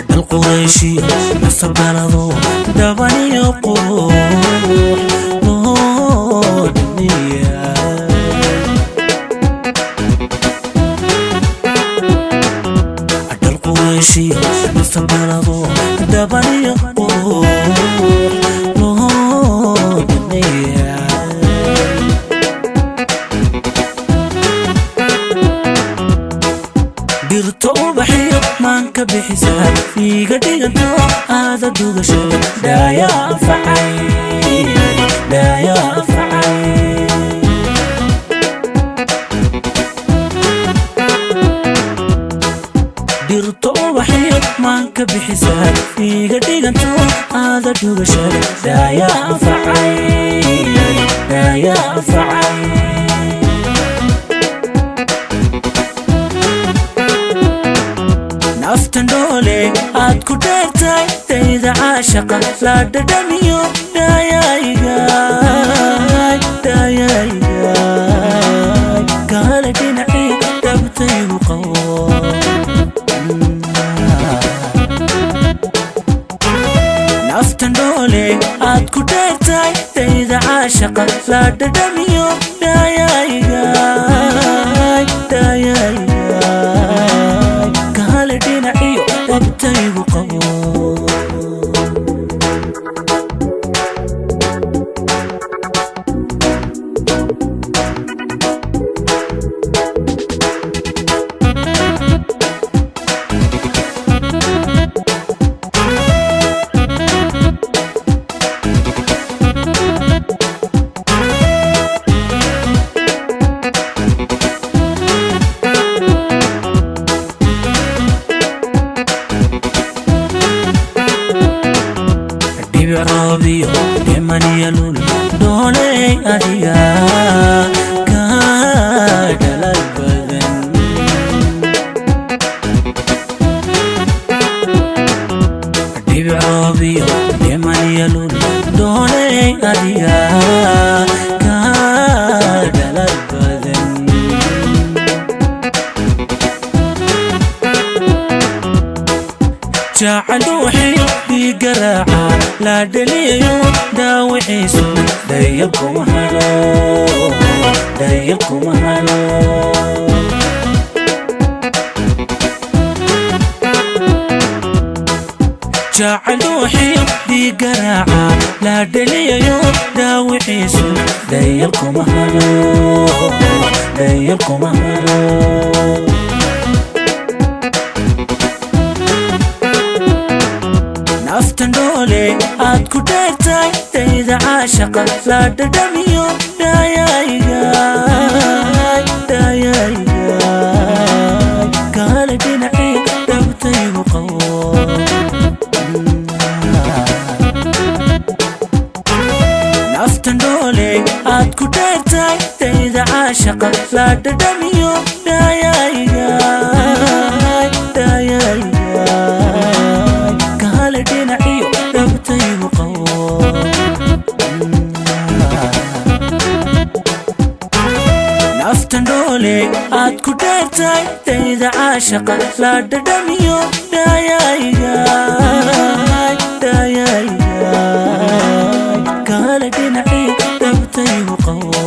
Dhal Qurayshiyo nasabdhalado, dhabaniyo qurux loo dhamiya. Dhal Qurayshiyo nasabdhalado, dhabaniyo qurux loo dhamiya. Dhirta ubaxiyo maanka bixisa, iiga dhiganto aada dugashada, dhaaya anfacay, dhaaya anfacay. Dhirta ubaxiyo maanka bixisa, iiga dhiganto aada dhugashada, dhaaya anfacay, dhaaya anfacay. Naftan dhoole aad ku dheertay, dayda caashaqa la dhadhamiyo, dhayaygaay, dhayaygaay, kaale dhinacii dhabtaygu qabo. Naftan dhoole aad ku dheertay, dayda caashaqa la dhadhamiyo, dhayaygaay, dhayaygaay, kaale dhinaciyo dhabtaygu qabo. Dhibic roobiyo dhimaniya lul dhooley, adiga ka dhalal badan. Dhibic roobiyo dhimaniya lul dhooley, adiga ka dhalal badan. Jacayl dhuuxiyo dhiigga raaca la dhaliyayo, daawiciisu dayal kuma halo, dayal kuma halo. Jacayl dhuuxiyo dhiigga raaca la dhaliyayo, daawiciisu dayal kuma halo, dayal kuma halo. Naftan dhoole aad ku dheertay, dayda caashaqa la dhadhamiyo, dhayaygaay, dhayaygaay, kaale dhinacii dhabtaygu qabo. Naftan dhoole aad ku dheertay, dayda caashaqa la dhadhamiyo, dhayaygaay, dhayaygaay, kaale dhinaciyo dhabtaygu qabo. Naftan dhoole aad ku dheertay, dayda caashaqa la dhadhamiyo, dhayaygaay, dhayaygaay, kaale dhinacii dhabtaygu qabo.